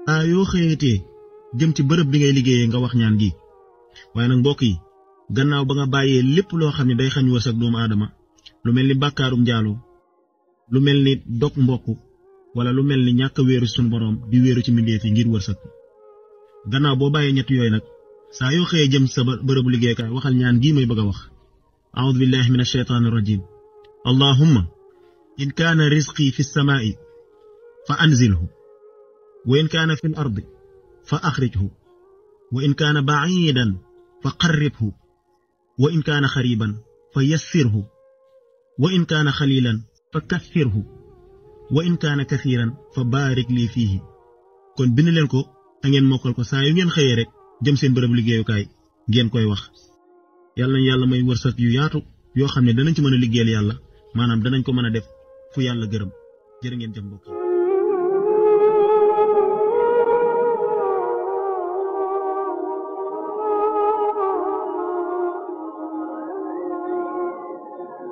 yoo xëyatee jëm ci bërëb bi ngay liggéeyee nga wax ñaan gi waaye nag mbokk yi gannaaw ba nga bàyyee lépp loo xam ne day xañ wërsëg doomu aadama lu mel ni bàkkaarum njaaloo lu mel ni dog mbokk wala lu mel ni ñàkk a wéeru sunu boroom di wéeru ci mbindeef yi ngir wërsëg gannaaw boo bàyyee ñett yooyu nag saa yoo xëyee jëm sa bërëbu liggéeykaay waxal ñaan gii may bëgg a wax a'udhu billahi minash shaytanir rajim allahumma in kaana rizqi fi samaa'i fa anzilhu wa in kaana fi al-ardi fa akhrijhu wa in kaana ba'idan fa qarribhu wa in kaana khariban fa yassirhu wa in kaana khalilan fa kaththirhu wa in kaana kathiran fa barik li fihi kon bind leen ko te ngeen mokkal ko saa yu ngeen xëyee rek jëm seen bërëb liggéeyukaay ngeen koy wax yàlla nañu yàlla may wërsëg yu yaatu yoo xam ne danañ ci mën a liggéeyal yàlla maanaam danañ ko mën a def fu yàlla gërëm jërë ngeen jëf mbokk yi